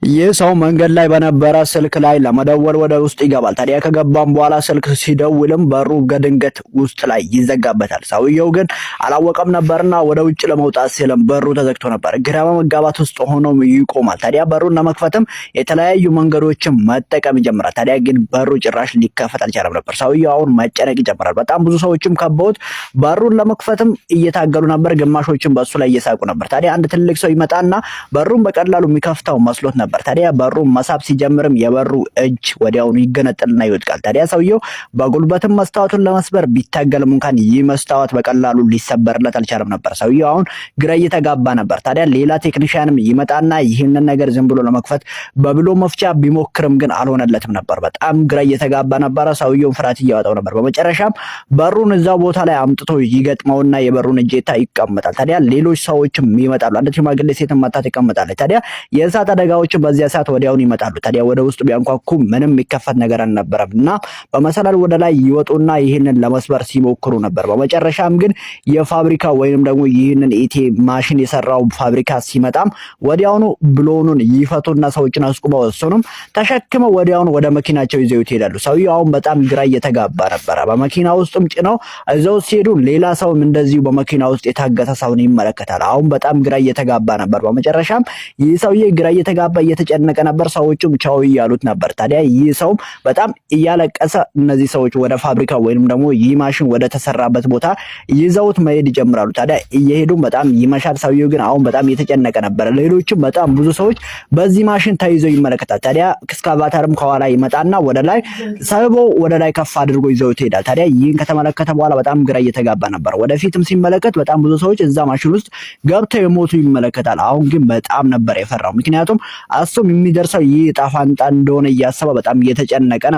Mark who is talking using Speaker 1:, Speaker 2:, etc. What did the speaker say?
Speaker 1: ይህ ሰው መንገድ ላይ በነበረ ስልክ ላይ ለመደወል ወደ ውስጥ ይገባል። ታዲያ ከገባም በኋላ ስልክ ሲደውልም በሩ በድንገት ውስጥ ላይ ይዘጋበታል። ሰውየው ግን አላወቀም ነበርና ወደ ውጭ ለመውጣት ሲልም በሩ ተዘግቶ ነበር። ግራ በመጋባት ውስጥ ሆኖም ይቆማል። ታዲያ በሩን ለመክፈትም የተለያዩ መንገዶችን መጠቀም ይጀምራል። ታዲያ ግን በሩ ጭራሽ ሊከፈት አልቻለም ነበር። ሰውየው አሁን መጨነቅ ይጀምራል። በጣም ብዙ ሰዎችም ከበውት በሩን ለመክፈትም እየታገሉ ነበር። ግማሾችም በእሱ ላይ እየሳቁ ነበር። ታዲያ አንድ ትልቅ ሰው ይመጣና በሩን በቀላሉ የሚከፍተው መስሎት ነበር። ታዲያ በሩን መሳብ ሲጀምርም የበሩ እጅ ወዲያውኑ ይገነጠልና ይወድቃል። ታዲያ ሰውየው በጉልበትም መስታወቱን ለመስበር ቢታገልም እንኳን ይህ መስታወት በቀላሉ ሊሰበርለት አልቻለም ነበር። ሰውየው አሁን ግራ እየተጋባ ነበር። ታዲያ ሌላ ቴክኒሽያንም ይመጣና ይህንን ነገር ዝም ብሎ ለመክፈት በብሎ መፍቻ ቢሞክርም ግን አልሆነለትም ነበር። በጣም ግራ እየተጋባ ነበረ። ሰውየውን ፍርሃት እያወጣው ነበር። በመጨረሻም በሩን እዛው ቦታ ላይ አምጥቶ ይገጥመውና የበሩን እጀታ ይቀመጣል። ታዲያ ሌሎች ሰዎችም ይመጣሉ። አንድ ሽማግሌ ሴትም መጥታ ትቀመጣለች። ታዲያ የእሳት አደጋዎችን በዚያ ሰዓት ወዲያውኑ ይመጣሉ። ታዲያ ወደ ውስጥ ቢያንኳኩ ምንም የሚከፈት ነገር አልነበረም እና በመሰላል ወደ ላይ ይወጡና ይህንን ለመስበር ሲሞክሩ ነበር። በመጨረሻም ግን የፋብሪካ ወይንም ደግሞ ይህንን ATM ማሽን የሰራው ፋብሪካ ሲመጣም ወዲያውኑ ብሎኑን ይፈቱና ሰዎችን አስቁመው እሱንም ተሸክመው ወዲያውኑ ወደ መኪናቸው ይዘው ይሄዳሉ። ሰውየው አሁን በጣም ግራ እየተጋባ ነበረ። በመኪና ውስጥም ጭነው እዛው ሲሄዱ ሌላ ሰውም እንደዚሁ በመኪና ውስጥ የታገተ ሰውን ይመለከታል። አሁን በጣም ግራ እየተጋባ ነበር። በመጨረሻም ይህ ሰውዬ ግራ እየተጋባ እየተጨነቀ ነበር። ሰዎቹም ቻው እያሉት ነበር። ታዲያ ይህ ሰውም በጣም እያለቀሰ እነዚህ ሰዎች ወደ ፋብሪካ ወይንም ደግሞ ይህ ማሽን ወደ ተሰራበት ቦታ ይዘውት መሄድ ይጀምራሉ። ታዲያ እየሄዱም በጣም ይመሻል። ሰውየው ግን አሁን በጣም እየተጨነቀ ነበር። ሌሎችም በጣም ብዙ ሰዎች በዚህ ማሽን ተይዘው ይመለከታል። ታዲያ ኤክስካቫተርም ከኋላ ይመጣና ወደ ላይ ስቦ ወደ ላይ ከፍ አድርጎ ይዘውት ይሄዳል። ታዲያ ይህን ከተመለከተ በኋላ በጣም ግራ እየተጋባ ነበር። ወደፊትም ሲመለከት በጣም ብዙ ሰዎች እዛ ማሽን ውስጥ ገብተው የሞቱ ይመለከታል። አሁን ግን በጣም ነበር የፈራው። ምክንያቱም እሱም የሚደርሰው ይህ ዕጣ ፈንታ እንደሆነ እያሰበ በጣም እየተጨነቀ ነው።